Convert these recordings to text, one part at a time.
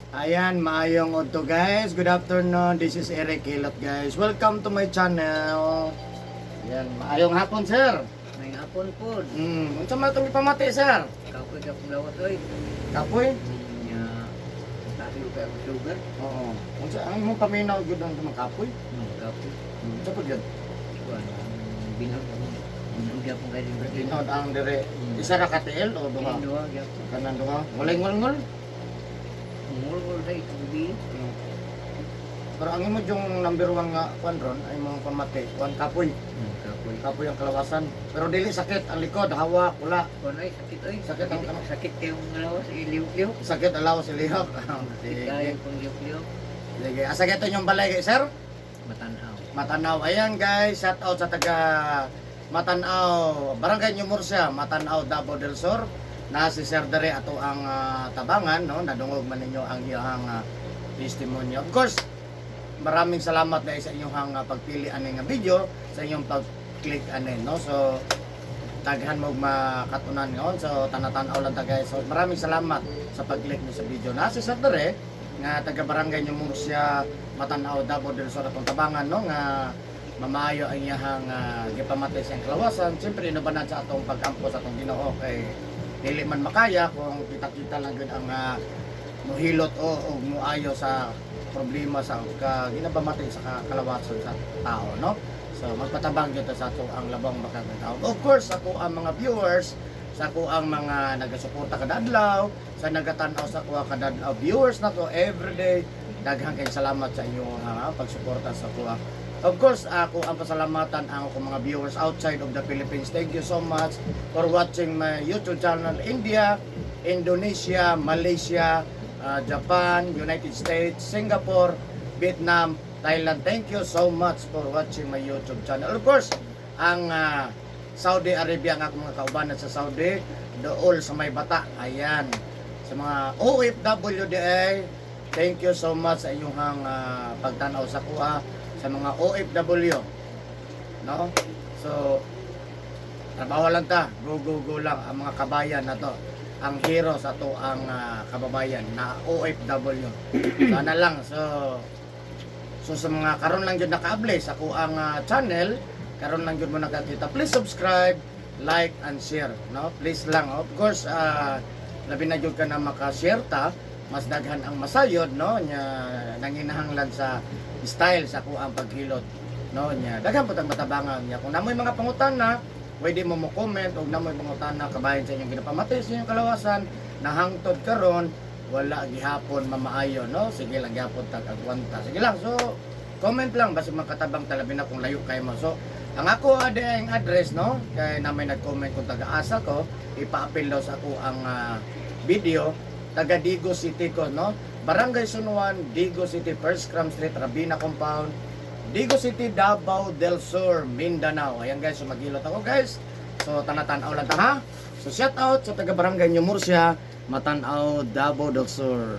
Ayan, maayong udto, guys. Good afternoon. This is Eric Hilot, guys. Welcome to my channel. Ayan, maayong hapon, sir. May hapon po. Unsa man itong ipamati, sir? Kapoy ka pong lawas oy. Kapoy? Nya tabi ko kay akong sugar. Oo. Unsa ang imong paminaw gyud ang mga kapoy? Kapoy. Unsa pud yun? Kuan binhog. Binhog gyapon kay din. Binod ang dire. Isa ra ka tiil o duha? Duha gyapon. Kanan duha. Walay ngol-ngol. Ngulngul sa itubi. Pero ang imo yung number one nga kwan ron ay imong pamati, kwan kapoy. Kapoy. Kapoy ang kalawasan. Pero dili sakit ang likod, hawak, wala. Kuan ay sakit oy. Sakit ang ano? Sakit kay mong lawas ilihok-lihok. Sakit alaw si lihok. Sakit kayo pong lihok-lihok. Sige, asa gito yung balay kay sir? Matanaw. Matanaw. Ayan guys, shout out sa taga Matanaw, Barangay New Murcia, Matanaw, Davao del Sur. Na si Sir Dere ato ang tabangan, no? Nadungog man ninyo ang iyang testimony. Of course, maraming salamat dahil sa inyong pagpili ani nga video, sa inyong pag-click ani, no? So daghan mo makatunan ngayon. So tanatan-aw lang ta, guys. So maraming salamat sa pag-click niyo sa video. Na si Sir Dere nga taga Barangay New Murcia, Matanaw, Davao del Sur atong tabangan, no, nga mamayo ang iyahang gipamatay sa iyang kalawasan. Siyempre inubanan sa atong pagampo sa atong Ginoo kay dili man makaya kung kita-kita lang gyud ang muhilot o muayo sa problema sa ka ginapamatay sa kalawasan sa tao, no? So magpatabang gyud ta sa ato ang labong makakatao. Of course, ako ang mga viewers, sa ako ang mga nagasuporta kada adlaw, sa nagatan-aw sa kuha kada adlaw, viewers nako everyday, daghang kay salamat sa inyong pagsuporta sa kuha. Of course, ako ang pasalamatan ang akong mga viewers outside of the Philippines. Thank you so much for watching my YouTube channel. India, Indonesia, Malaysia, Japan, United States, Singapore, Vietnam, Thailand. Thank you so much for watching my YouTube channel. Of course, ang Saudi Arabia, ang akong mga kaubanan sa Saudi, dool sa may bata. Ayan. Sa mga OFWDA, thank you so much sa inyong pagtanaw sa kuha sa mga OFW. No? So, trabaho lang ta, go go go lang ang mga kabayan na to. Ang hero sa to ang kababayan na OFW. Sana lang. So sa mga karon lang jud nakaable sa kuang channel, karon lang jud mo nakakita, please subscribe, like and share, no? Please lang. Of course, labi na jud ka na maka-share ta, mas daghan ang masayod, no, nya nanginahanglan sa style sa kuang paghilot, no, nya daghan po tang matabangan nya. Kung namoy mga pangutana, pwede mo mo comment og namoy pangutana kabahin sa inyong ginapamatay sa inyong kalawasan nahangtod karon wala gihapon mamaayo, no? Sige lang gihapon tag agwanta, sige lang. So comment lang basta makatabang talabi na kung layo kay mo. So ang ako ade ang address, no, kay na may nag-comment kung taga-asa ko, ipa-appeal daw sa ako ang video. Taga Digo City ko, no? Barangay Sunuan, Digo City, First Cram Street, Rabina Compound, Digo City, Davao del Sur, Mindanao. Ayan guys, so maghilot ako, guys. So tanatan-aw lang ta, ha. So shout out sa taga Barangay New Murcia, Matanaw, Davao del Sur.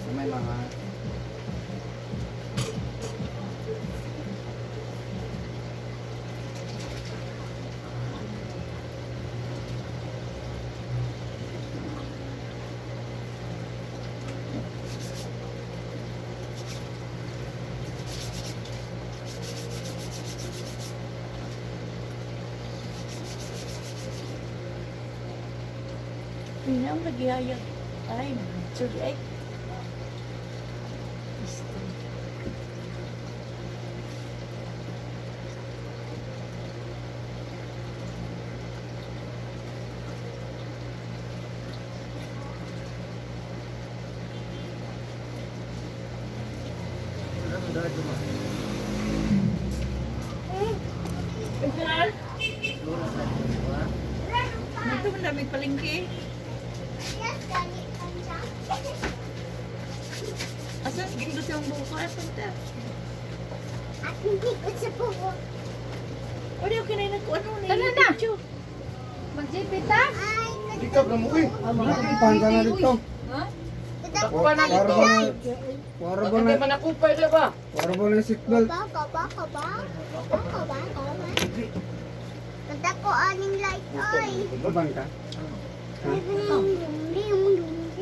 Sa may mga Pinang naghihayag. Ay, sorry, ay. Este. Ito man daming palengke. Asa sige gusto yung buko ay punta. Wala yung kinay nag ano na Tara na. Mag-jeep ta? Di ka mo eh. Panta na dito. Ha? Takpan na dito. Para ba na, man nakupay di ba? para ba na seatbelt? Ko aning light oy. Babang ka?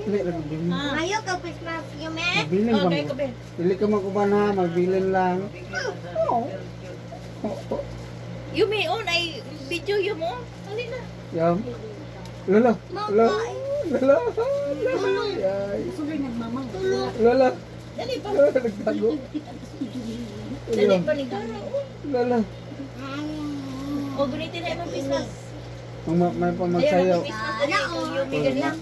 Dili lang bilin. Ayaw ka Christmas, yume. Mabilin ba Okay, mo? kabe. Dili ka makuban ha, mabilin lang. Oo. Oo. Yumi on ay video yun mo. Ali na. Yam. Lala. Lala. Lala. Lala. Yay. Sulay nagmamang. Lala. Dali pa. Lala, nagtago. Dali pa ni Gara. Lala. O gunitin na imong Christmas. Ang may pamagsayaw. Sana all. Yumi ganyan.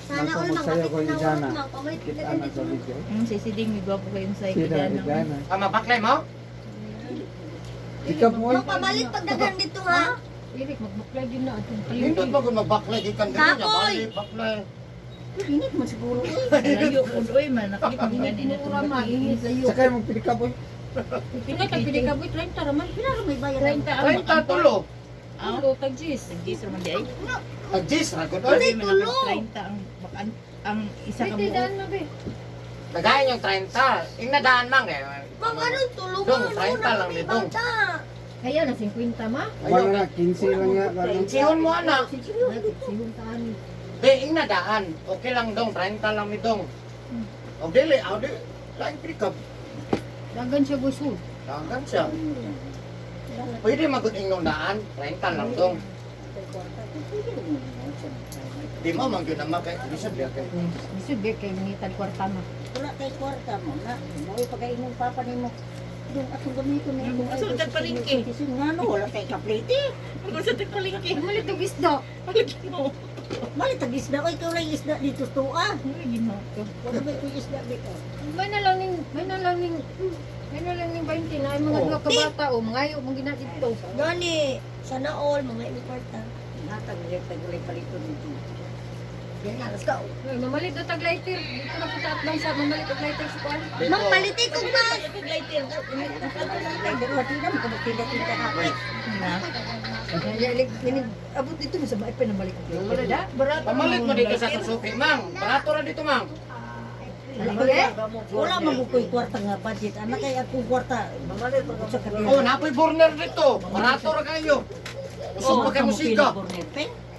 Sana May all pamagsayaw ko makapit yung na Jana. ulo. Pamalit Kita na na sa video. Si Siding may gwapo kayong sa Sila, ikidana. Idana. Ah, mabaklay mo? Ikaw mo. Pamalit pagdagan dito ha. Eric, magbuklay yun na. Atong Nindot mo kung magbaklay gikan dito niya, Kapoy! bali baklay. Init man siguro. Layo po oy man nakita mo gani na Mura mainit layo. Sakay mo pick up oy. Pila ka pili ka boy 30 raman. Pila ra may bayad. 30 ang 30 tulo. Tulo tag jis. Nag-gis raman di ay. Tag-jis ra gud oy. Grabe man ang 30 ang bakan ang isa ka Pwede buo. daan na be. Tagayin yung 30. Ing nadaan mang eh. Pang anong tulungan? Dong, 30 lang ni Dong. Kaya na 50 ma. Wala na, 15 lang ya. Sihon mo anak. Sihon taan. Di, ing nadaan. Okay lang dong, 30 lang ni dong. O dili, o di, laing pick up. Dagan siya gusto. Dagan siya. Pwede magud ing daan, 30 lang dong. Di mo man gyud naman kay bisod biya kay. Bisod be kay mangitan kwarta ma. Wala kay kwarta mo na. Mo pagkaingon papa nimo. Dong atong gamiton ni Mm, asa man tagpalingki? Ngano wala kay kaplite. Kung sa tagpalingki. Malit og isda. Paligid mo. Malit tag isda oy ikaw lang isda dito tuwa. Ay, ginoo ko. Wala ba koy isda dito? May na lang ning may na lang ning may na lang ning 20 na ay mga duha ka bata o mga ayo mong gina dito. Gani, sana all mga importa. Natag niya tagulay paliton dito. Yan na, let's go. Ay, mamalit og tag lighter. Dito na punta at lang sa mamalit og lighter sa kuan. Dito. Mang paliti kong mas. Lighter. Ay, pero di na mo tinda-tinda na. Na. Abot dito mo sa baay pa nabalik og lighter. Da. Barato. Pamalit mo dito sa Suzuki, mang. Barato ra dito, mang. Wala man ko koy kwarta nga budget. Anak kay akong kwarta. Sa kanila. Oh, napoy burner dito. Barato ra kayo. Usog pa kay musika.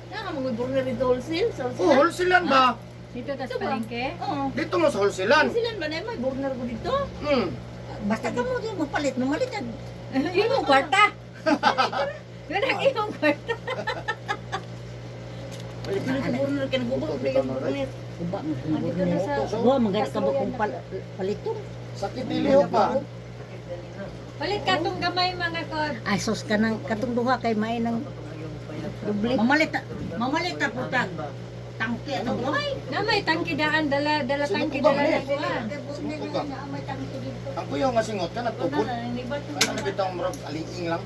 Na mga burner dito wholesale. Sa Oh, wholesale ba? Dito tas palengke. Oo. Dito mo sa wholesale. Wholesale ba na may burner ko dito? Basta ka mo di mo palit, mamalit ang Imong kwarta. Yun ang imong kwarta. Wala ko burner kay nagubo ko yung burner. Uba mo. Dito na sa Wa man gani ka mo kung paliton. Sakit niliho pa. Palit ka tong gamay mga kod. Ay sos ka nang katong duha kay may nang doble. Mamalit mamalit ta putang. Tangke atong gamay. Na may tangki daan dala dala tangki dala na kuan. Sumuko ka. Ang kuyaw nga singot ka nagtubod. Ano na bitang murag aliing lang.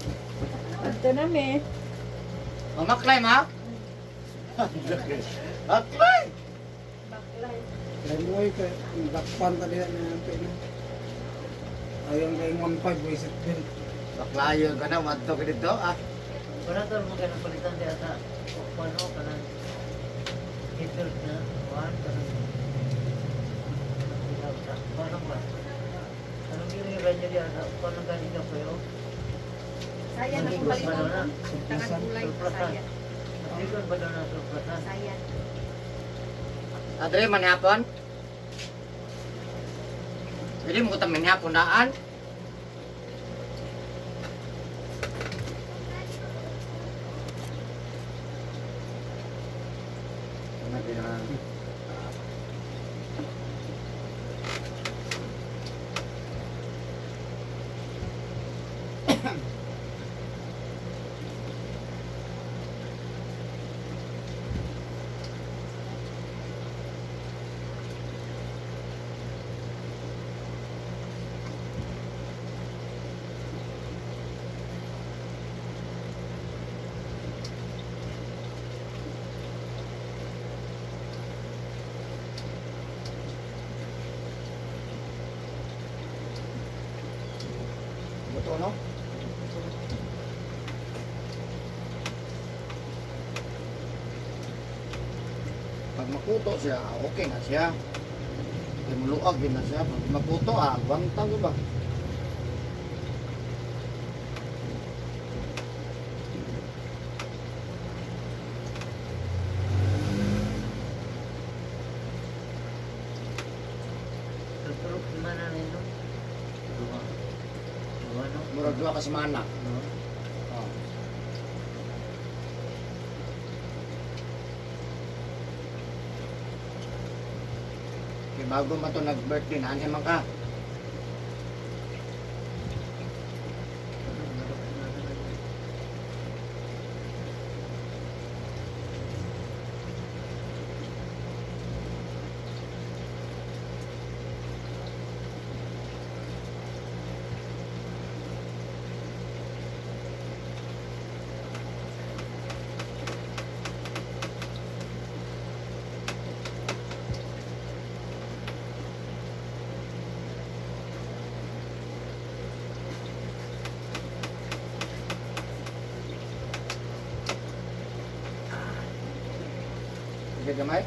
Ito na me. Mamaklay ma. Aklay. Kay mo oy kay dakpan ta diha na na. Ayaw kay 15 way seatbelt. Baklayo ka na wadto ka dito ah. Wala to mo kanang palitan di ata. Kuno kanang seatbelt na kuan kanang Kuno ba? Anong gini ba niya di ata? Kuno gani ka pa yo? Saya na kong palitan. Takan kulay saya. Likod ba daw na surplasan? Saya. Adre manhapon. Pwede mo kita manhapon daan. Buto no? Pag makuto siya, okay na siya. Kay muluag din na siya. Pag makuto, ah, agwanta ba? Murag 2 ka semana. Oh. Kay bago man to nag-birthday na man ka. Sige gamay.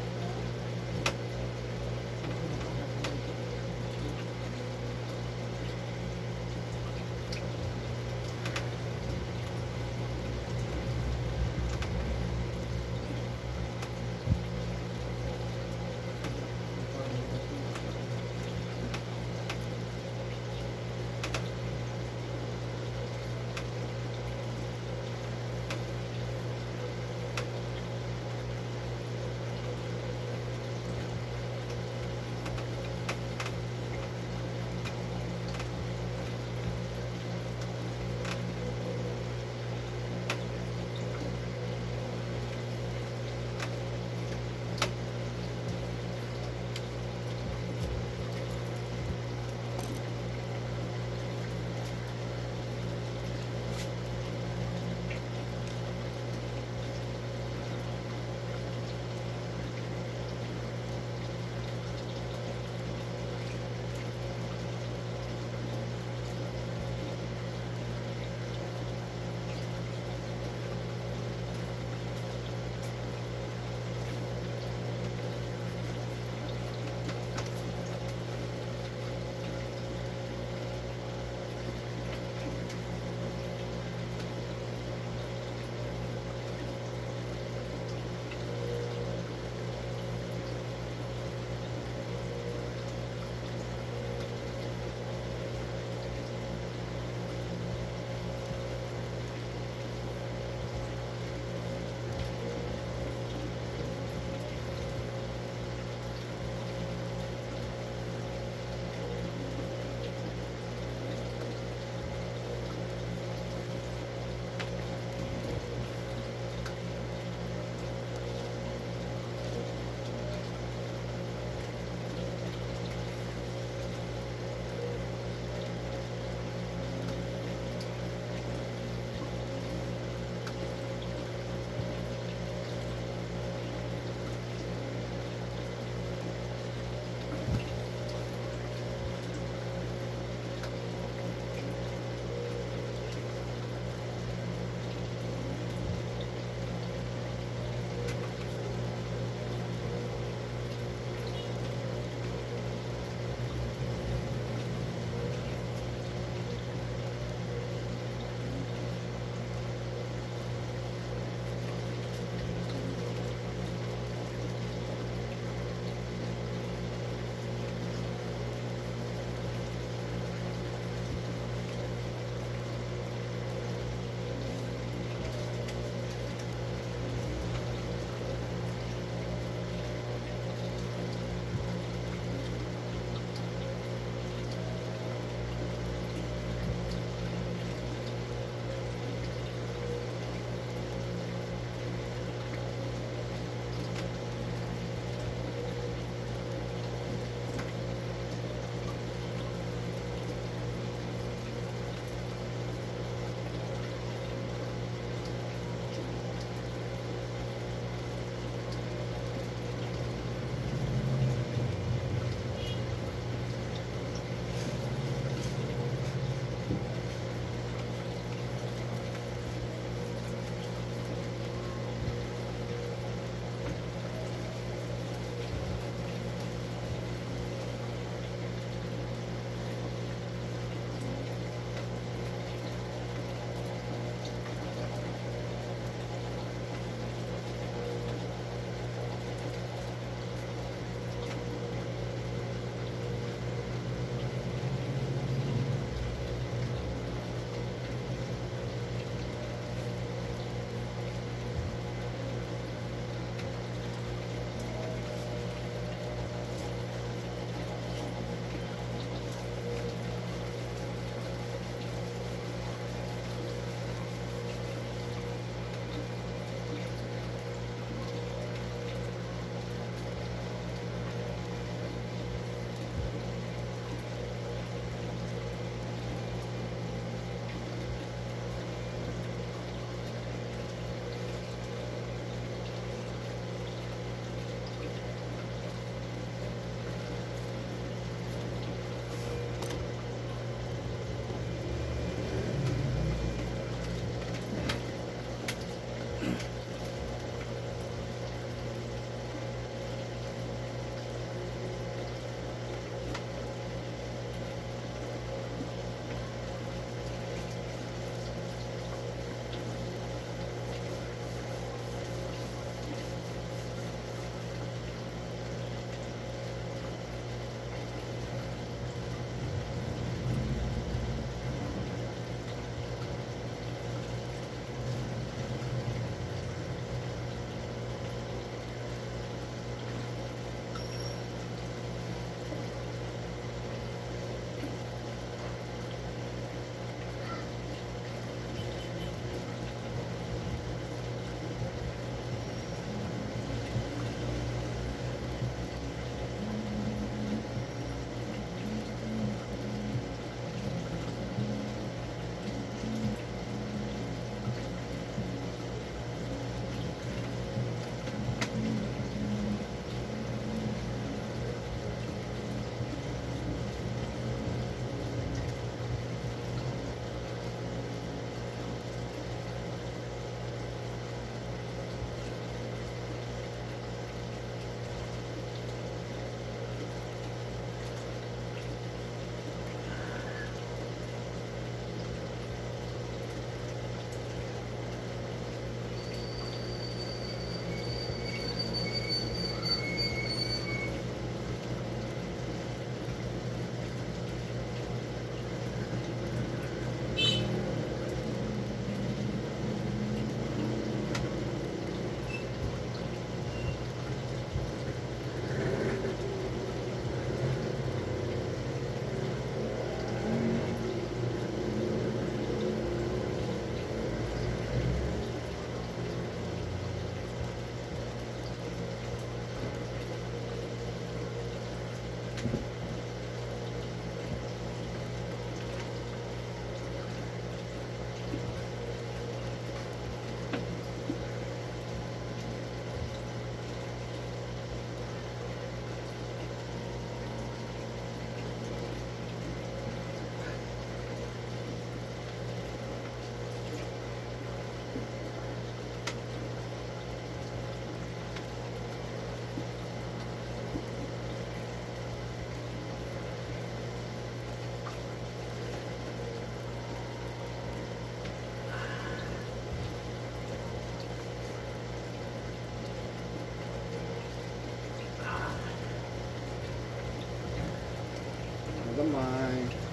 Gamay.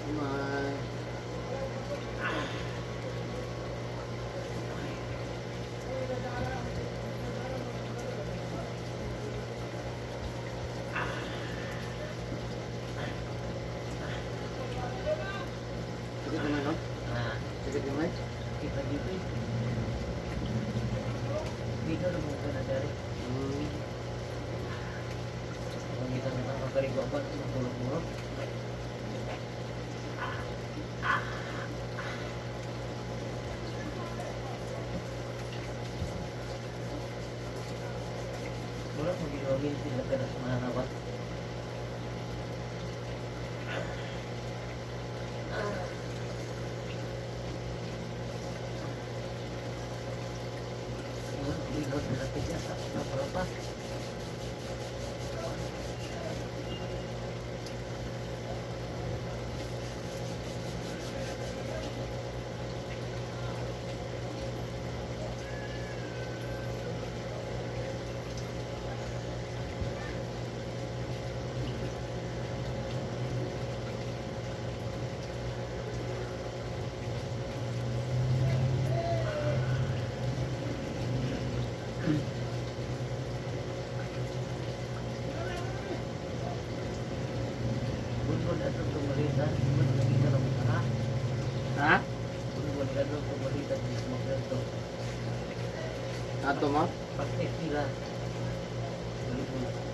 Gamay. Sakit naman, no? Ah, Sakit gamay? kita dito eh. Dito na mo ka na dari. Kung kita na makarigo ba, magulog-gulog. Wala kong ginawin sila ka na sa mga nawat. Wala kong ginawin sila ka na sa Bunbun ato tumalitan, bunbun nakita na mo ka. Ha? Bunbun ato tumalitan, magganto. Ato mo? Practice nila. Volleyball.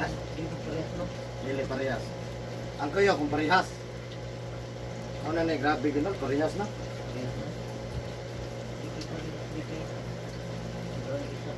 Ha? Di ko parehas no. Dili parehas. Ang kuya kung parehas. Ano na grabe ganun, parehas na. Parehas na. Di ko parehas, di ko. Sobrang isa.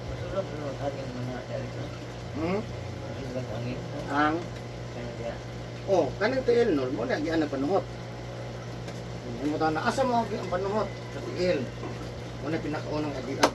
Masulog na ang hangin mga dali ko. Hmm? Masulog ang hangin. No? Ang Kaya diya. oh, kanang tiil nol mo na gian ang panuhot. Mo ta na asa mo agi ang panuhot sa tiil. Mo na pinakaunang agian.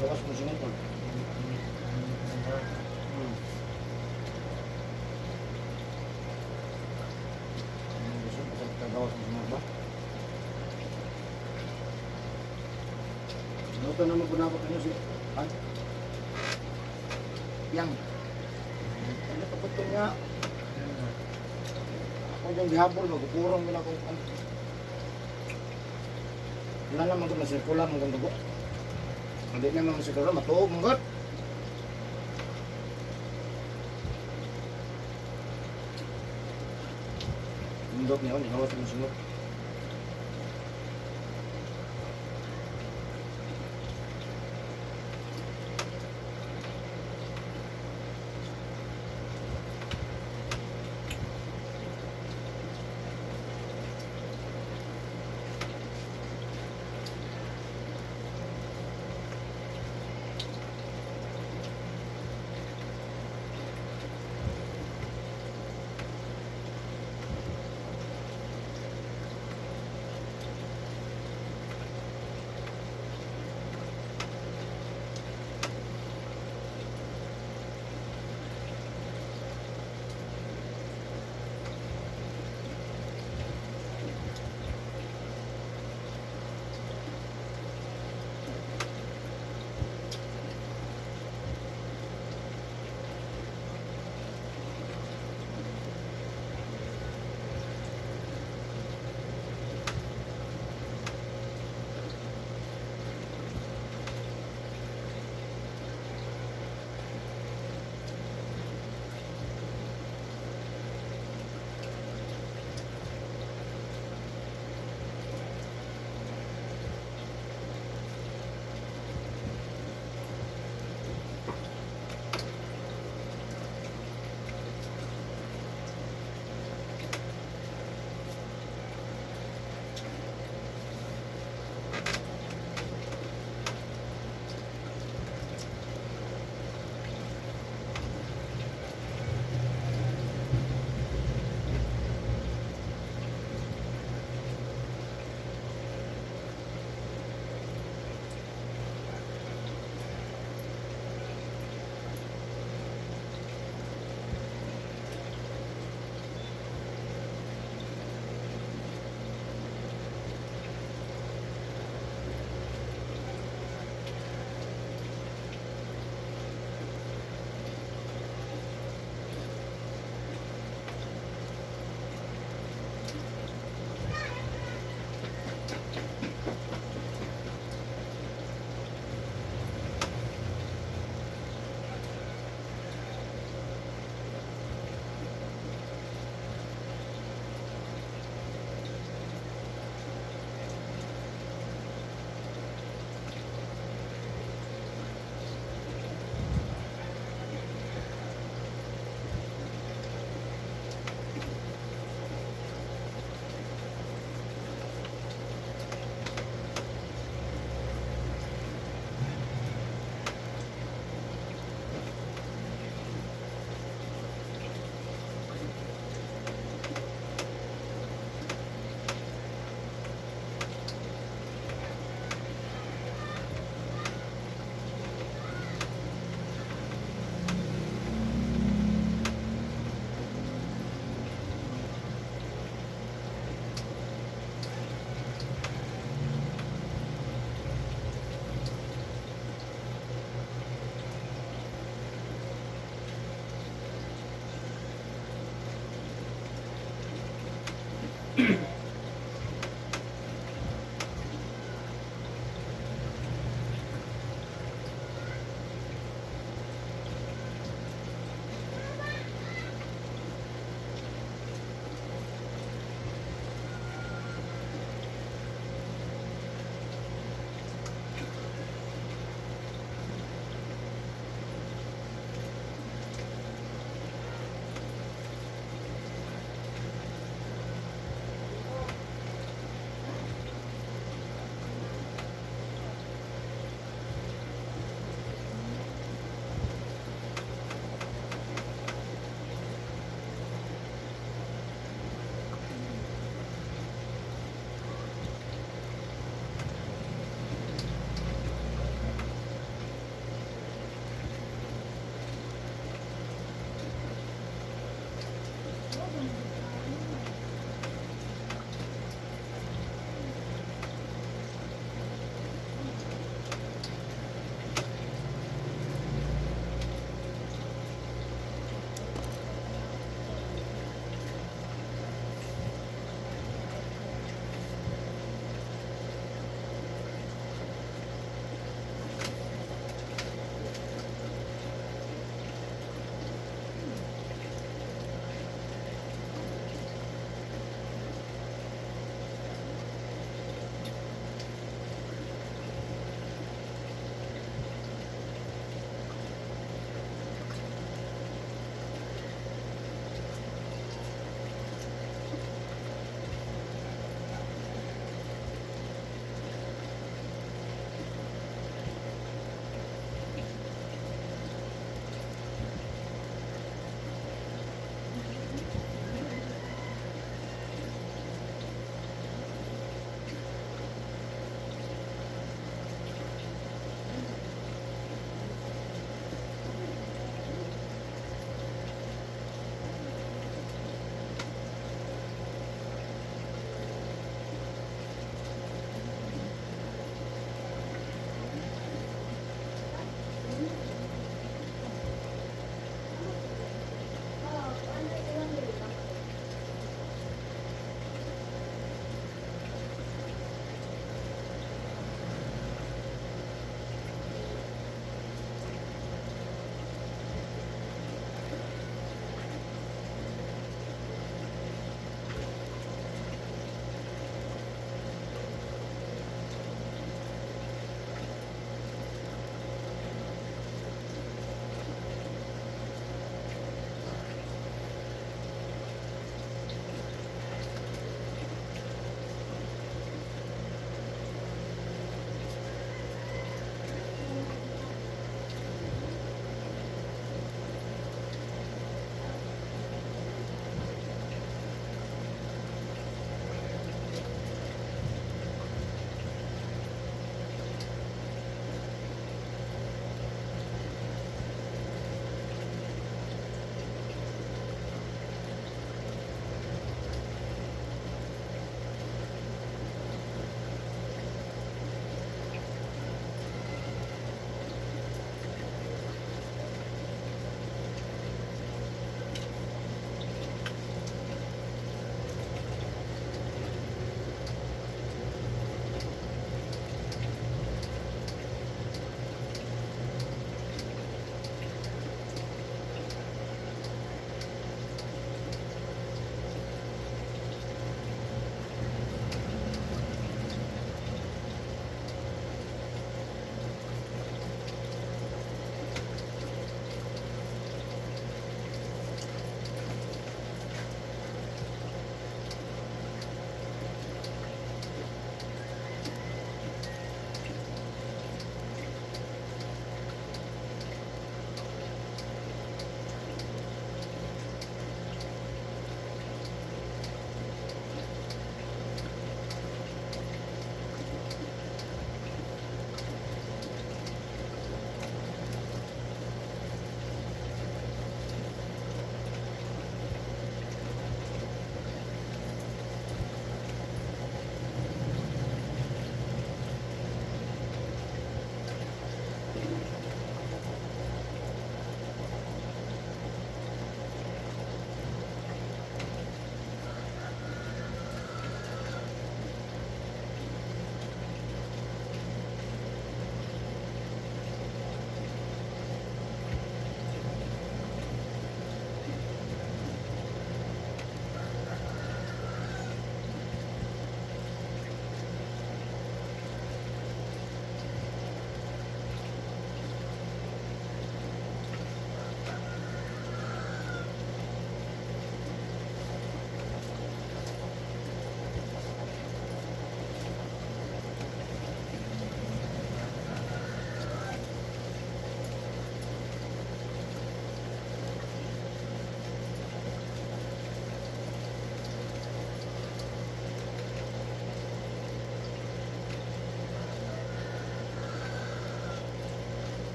Gawas mo sinutol. Init, init ng daan. Ano gusto mo sa gawas mo sinutol ba? Luto naman po na ako kanyo si Pan. Yang. Ano pa po niya? Ako yung gihabol, magupurong ko na kung ano. Wala naman ko masirkula mo kung dugo. Hindi naman masirkula, matuog mo god. Nindot niya, nihawas mo sunod.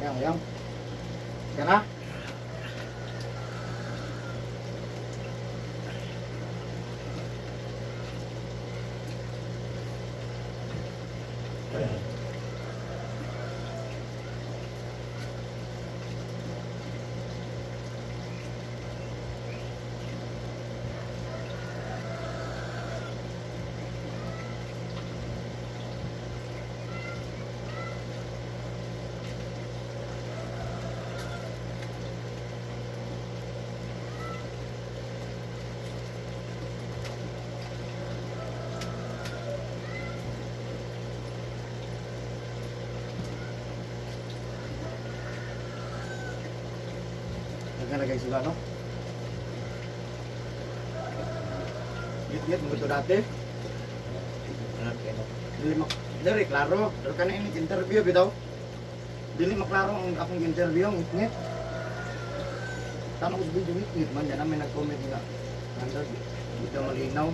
Yang, yang. Kaya na? Nagkalagay sila, no? Git-git, mo ito dati. Dili mak Dili, klaro. Pero ka na interview, bitaw. Dili maklaro ang akong interview, ngit-ngit. Tama ko sa video, ngit-ngit man. Yan, may nag-comment nga. Nandad, hindi daw malinaw.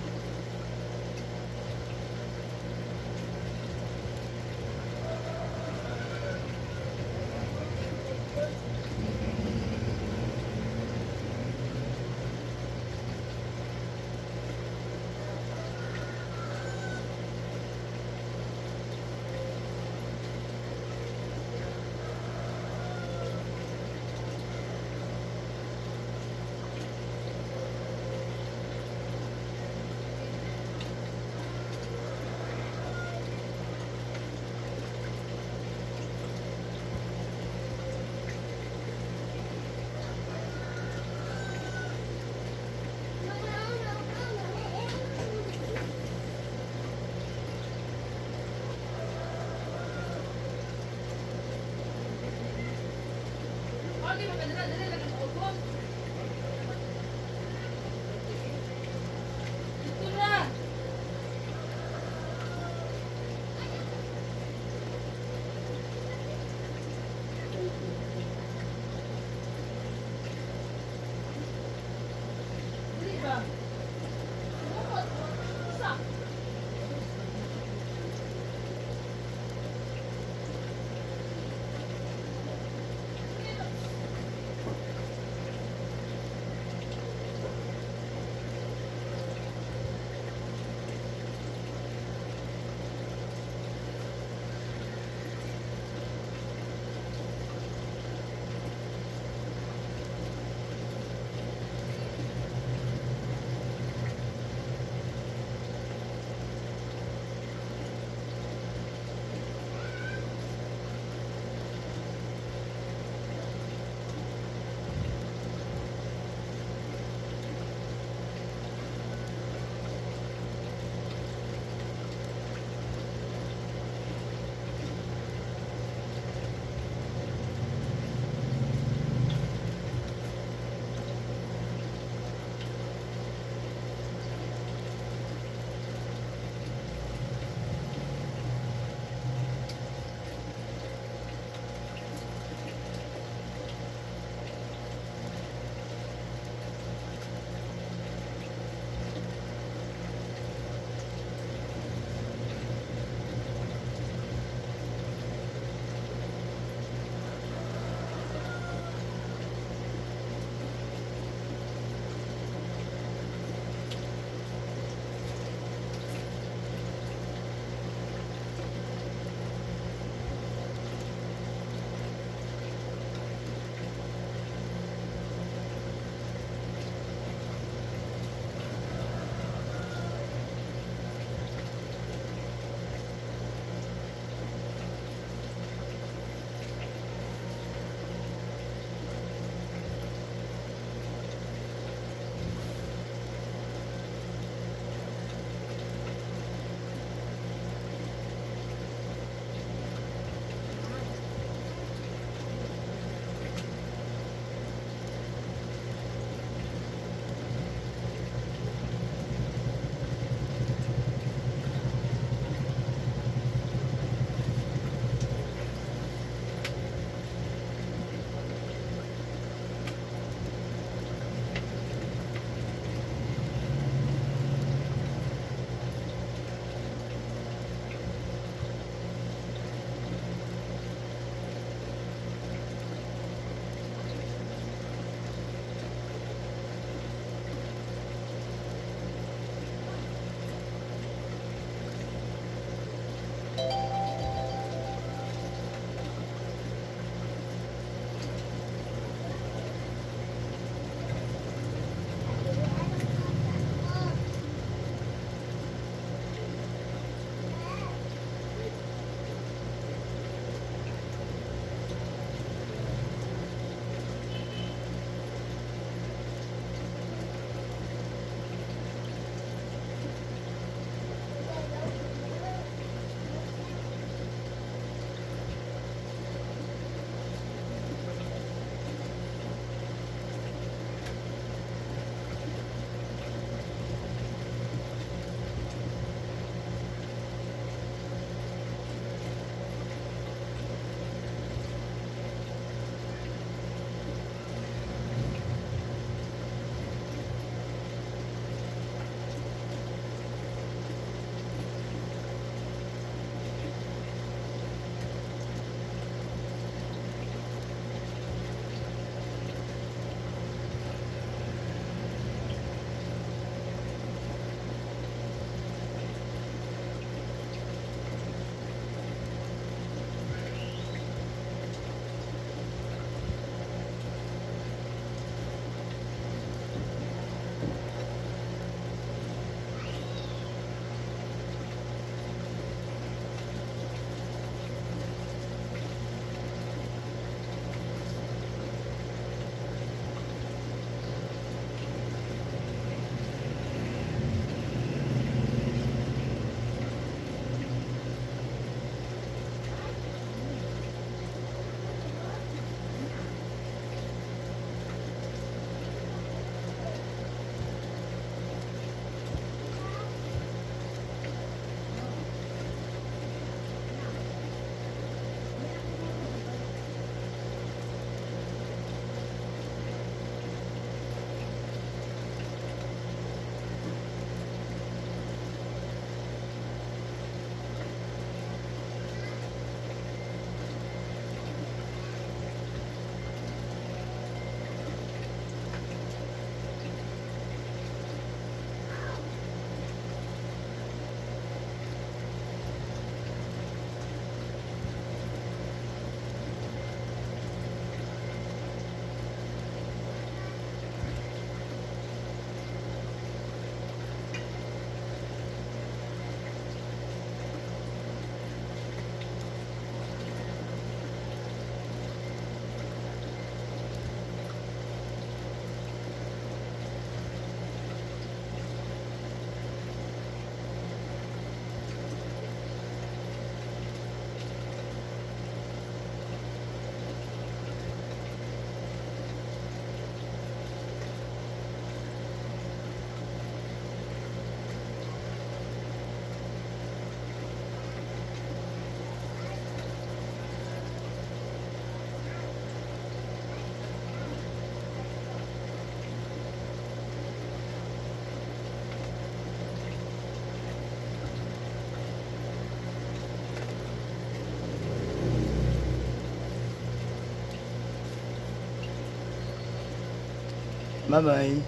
Bye-bye.